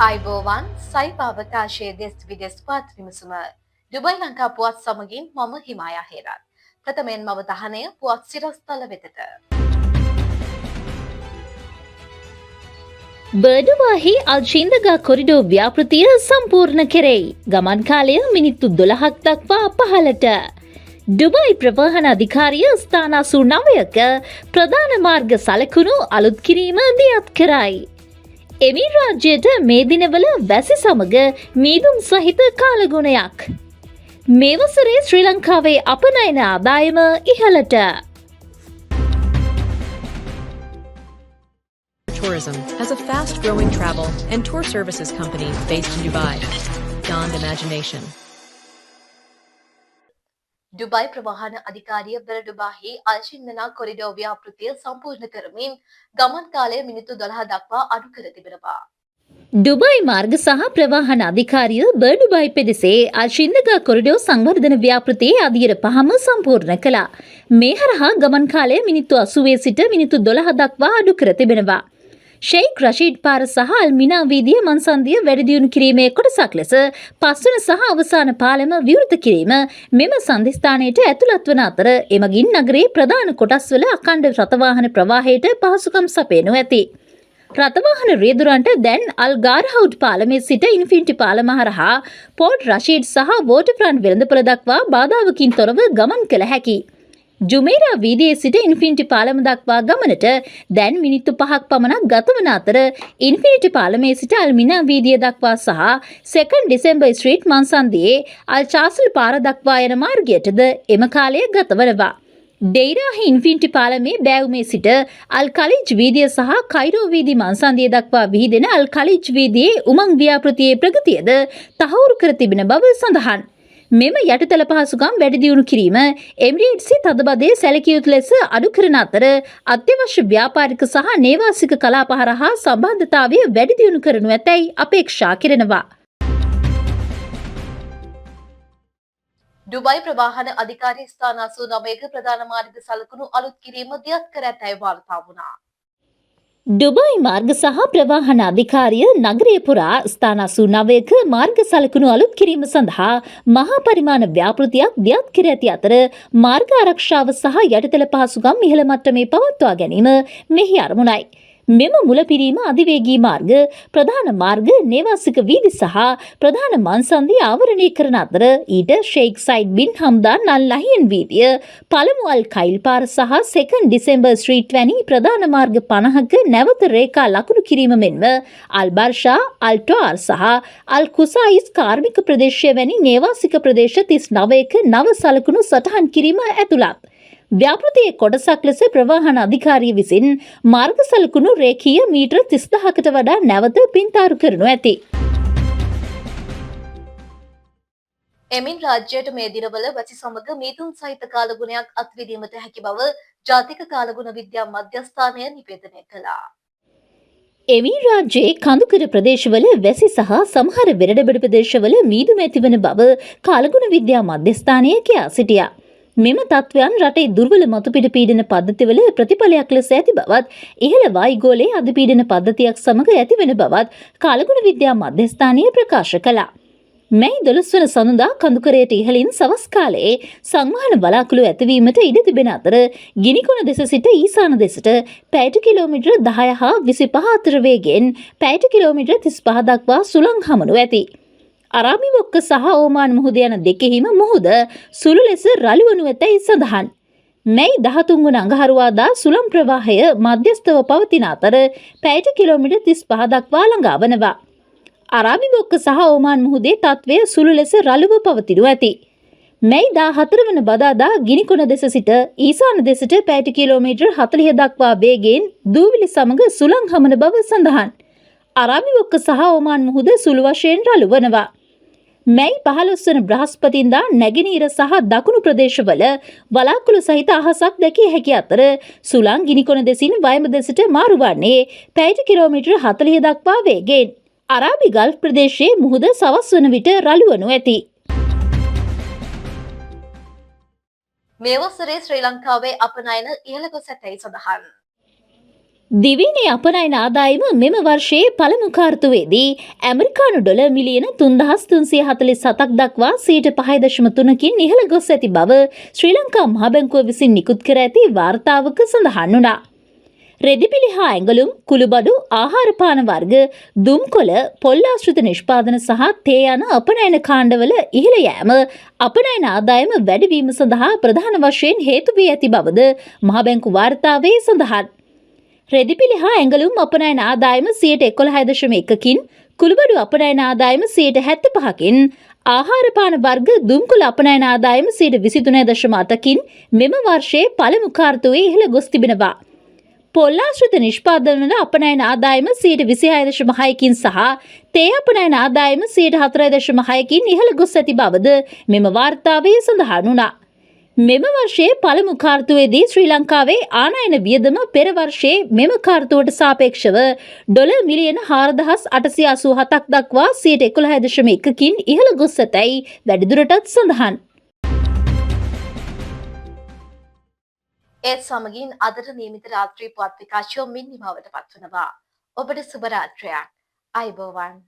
ආයුබෝවන්. සයිබර් අවකාශයේ දෙස් විදෙස් පුවත් විමසුම ඩුබයි ලංකා පුවත් සමගින් මම හිමායා හේරත්. ප්‍රථමයෙන්ම අවධානය පුවත් සිරස්තල වෙතට. බර්ඩුවාහි අල් ශින්දගා කොරිඩෝ ව්‍යාපෘතිය සම්පූර්ණ කෙරෙයි. ගමන් කාලය මිනිත්තු 12ක් දක්වා පහළට. ඩුබයි ප්‍රවාහන අධිකාරිය ස්ථාන 89ක ප්‍රධාන මාර්ග සලකුණු අලුත් කිරීම දියත් කරයි. එමීර් රාජ්‍යයට මේ දිනවල වැසි සමග මීදුම් සහිත කාලගුණයක්. මේ වසරේ ශ්‍රී ලංකාවේ අපනයන ආදායම ඉහළට. Tourism has a fast-growing travel and tour services company based in Dubai. Beyond imagination. Dubai ප්‍රවාහන අධිකාරිය බෙරඩුබාහි අල්ශින්දනා කොරිඩෝ ව්‍යාපෘතිය සම්පූර්ණ කරමින් ගමන් කාලය මිනිත්තු 12 දක්වා අඩු කර තිබෙනවා. ඩුබයි මාර්ග සහ ප්‍රවාහන අධිකාරිය බර්ඩුබයි පෙදෙසේ අල්ශින්දගා කොරිඩෝ සංවර්ධන ව්‍යාපෘතියේ අදියර පහම සම්පූර්ණ කළා. මේ හරහා ගමන් කාලය මිනිත්තු 80 සිට මිනිත්තු 12 දක්වා අඩු කර තිබෙනවා. ෂෙයික් රෂීඩ් පාර සහ අල් මිනා වීදිය මන්සන්දිය වැඩි දියුණු කිරීමේ කොටසක් ලෙස පස්වන සහ අවසාන පාලම විවෘත කිරීම මෙම සන්ධිස්ථානයට ඇතුළත් වන අතර, එමගින් නගරයේ ප්‍රධාන කොටස්වල අඛණ්ඩ රථවාහන ප්‍රවාහයට පහසුකම් සපයනු ඇති. රථවාහන රියදුරන්ට දැන් අල් ගාර්හවුඩ් පාලමේ සිට ඉන්ෆිනිටි පාලම හරහා පෝට් රෂීඩ් සහ වෝටර්ෆ්‍රන්ට් වෙළඳපොළ දක්වා බාධාවකින් තොරව ගමන් කළ හැකි. ජුමේරා වීදියේ සිට ඉන්ෆිනිටි පාලම දක්වා ගමනට දැන් මිනිත්තු 5ක් පමණක් ගතවන අතර, ඉන්ෆිනිටි පාලමේ සිට අල් මිනා වීදිය දක්වා සහ සෙකන්ඩ් ඩිසෙම්බර් ස්ට්‍රීට් මන්සන්දියේ අල් චාසල් පාර දක්වා යන මාර්ගයටද එම කාලය ගතවනවා. ඩෙයිරාහි ඉන්ෆිනිටි පාලමේ බෑවුමේ සිට අල් කලිජ් වීදිය සහ කයිරෝ වීදි මන්සන්දිය දක්වා විහිදෙන අල් කලිජ් වීදියේ උමං ව්‍යාපෘතියේ ප්‍රගතියද තහවුරු කර තිබෙන බව සඳහන්. මෙම යටිතල පහසුකම් වැඩි දියුණු කිරීම එමිරේට්ස් තදබදය සැලකිය යුතු ලෙස අඩු කරන අතර, අත්‍යවශ්‍ය ව්‍යාපාරික සහ නේවාසික කලාප හරහා සම්බන්ධතාවය වැඩි දියුණු කරනු ඇතැයි අපේක්ෂා කෙරෙනවා. ඩුබයි ප්‍රවාහන අධිකාරී ස්ථාන 89ක ප්‍රධාන මාර්ග සලකුණු අලුත් කිරීම දියත් කර ඇතැයි වාර්තා වුණා. ඩුබයි මාර්ග සහ ප්‍රවාහන අධිකාරිය නගරය පුරා ස්ථාන 89ක මාර්ග සලකුණු අලුත් කිරීම සඳහා මහා පරිමාණ ව්‍යාපෘතියක් දියත් කර ඇති අතර, මාර්ග ආරක්ෂාව සහ යටිතල පහසුකම් ඉහළ මට්ටමේ පවත්වා ගැනීම මෙහි අරමුණයි. මෙම මුලපිරීම අධිවේගී මාර්ග, ප්‍රධාන මාර්ග, නේවාසික වීදි සහ ප්‍රධාන මන්සන්දි ආවරණය කරන අතර, ඊට ෂෙයික් සයිඩ් බින් හම්දාන් අල් නහියන් වීදිය, පළමු අල් කයිල් පාර සහ සෙකන්ඩ් ඩිසෙම්බර් ස්ට්‍රීට් වැනි ප්‍රධාන මාර්ග 50ක නැවත රේඛා ලකුණු කිරීම මෙන්ම අල් බර්ෂා, අල් ටොආර් සහ අල් කුසායිස් කාර්මික ප්‍රදේශය වැනි නේවාසික ප්‍රදේශ 39ක නව සලකුණු සටහන් කිරීම ඇතුළත්. ව්‍යාපෘතියේ කොටසක් ලෙස ප්‍රවාහන අධිකාරිය විසින් මාර්ග සලකුණු රේඛීය මීටර 30,000කට වඩා නැවත පින්තාරු කරනු ඇති. එමින් රාජ්‍යයට මේ දිනවල වැසි සමග මීදුම් සහිත කාලගුණයක් අත්විඳීමට හැකි බව ජාතික කාලගුණ විද්‍යා මධ්‍යස්ථානය නිවේදනය කළා. එමීර් රාජ්‍යයේ කඳුකර ප්‍රදේශවල වැසි සහ සමහර වෙරළබඩ ප්‍රදේශවල මීදුම ඇතිවන බව කාලගුණ විද්‍යා මධ්‍යස්ථානය කියා සිටියා. මෙම තත්ත්වයන් රටේ දුර්වල මතුපිට පීඩන පද්ධතිවල ප්‍රතිඵලයක් ලෙස ඇති බවත්, ඉහළ වායුගෝලයේ අධිපීඩන පද්ධතියක් සමග ඇතිවන බවත් කාලගුණ විද්‍යා මධ්‍යස්ථානය ප්‍රකාශ කළා. මැයි 12 වන සඳුදා කඳුකරයට ඉහළින් සවස් කාලයේ සංවහන වලාකුළු ඇතිවීමට ඉඩ තිබෙන අතර, ගිනිකොන දෙස සිට ඊසාන දෙසට පැයට කිලෝමීටර 10 හා 25 අතර වේගයෙන් පැයට කිලෝමීටර 35 දක්වා සුළං හමනු ඇති. අරාබි බොක්ක සහ ඕමාන් මුහුද යන දෙකෙහිම මුහුද සුළු ලෙස රළු වනු ඇතැයි සඳහන්. මැයි 13 වන අඟහරුවාදා සුළං ප්‍රවාහය මධ්‍යස්ථව පවතින අතර පැයට කිලෝමීටර් 35 දක්වා ළඟා වනවා. අරාබි බොක්ක සහ ඕමාන් මුහුදේ තත්ත්වය සුළු ලෙස රළුව පවතිනු ඇති. මැයි 14 වන බදාදා ගිනිකොන දෙස සිට ඊසාන දෙසට පැයට කිලෝමීටර් 40 දක්වා වේගයෙන් දූවිලි සමග සුළං හමන බව සඳහන්. අරාබි බොක්ක සහ ඕමාන් මුහුද සුළු වශයෙන් රළු වනවා. මැයි 15 වන බ්‍රහස්පතින්දා නැගෙනහිර සහ දකුණු ප්‍රදේශවල වලාකුළු සහිත අහසක් දැකිය හැකි අතර, සුළං ගිනිකොන දෙසින් වයඹ දෙසට මාරු වන්නේ පැයට කිලෝමීටර් 40 දක්වා වේගයෙන්. අරාබි ගල්ෆ් ප්‍රදේශයේ මුහුද සවස් වන විට රළු වනු ඇති. මේ වසරේ ශ්‍රී ලංකාවේ අපනයන ඉහළ ගොස් ඇතැයි සඳහන්. දිවයිනේ අපනයන ආදායම මෙම වර්ෂයේ පළමු කාර්තුවේදී ඇමරිකානු ඩොලර් මිලියන 3347ක් දක්වා 5.3%කින් ඉහළ ගොස් ඇති බව ශ්‍රී ලංකා මහ බැංකුව විසින් නිකුත් කර ඇති වාර්තාවක සඳහන් වුණා. රෙදිපිලි හා ඇඟලුම්, කුළුබඩු, ආහාර පාන වර්ග, දුම්කොළ, පොල් ආශ්‍රිත නිෂ්පාදන සහ තේ යන අපනයන කාණ්ඩවල ඉහළ යෑම අපනයන ආදායම වැඩිවීම සඳහා ප්‍රධාන වශයෙන් හේතු වී ඇති බවද මහ බැංකු වාර්තාවේ සඳහන්. රෙදිපිලි හා ඇඟලුම් අපනයන ආදායම 11.1%කින්, කුළුබඩු අපනයන ආදායම 75%කින්, ආහාර පාන වර්ග, දුම්කොළ අපනයන ආදායම 23.8%කින් මෙම වර්ෂයේ පළමු කාර්තුවේ ඉහළ ගොස් තිබෙනවා. පොල් ආශ්‍රිත නිෂ්පාදනවල අපනයන ආදායම 26.6%කින් සහ තේ අපනයන ආදායම 4.6%කින් ඉහළ ගොස් ඇති බවද මෙම වාර්තාවේ සඳහන් වුණා. මෙම වර්ෂයේ පළමු කාර්තුවේදී ශ්‍රී ලංකාවේ ආනයන වියදම පෙර වර්ෂයේ මෙම කාර්තුවට සාපේක්ෂව ඩොලර් මිලියන 4887ක් දක්වා 11.1%කින් ඉහළ ගොස් ඇතැයි වැඩිදුරටත් සඳහන්. ඒත් සමගින් අදට නියමිත රාත්‍රී පුවත් විකාශය මින් නිමවට පත්වනවා. ඔබට සුබ රාත්‍රියක්. ආයුබෝවන්.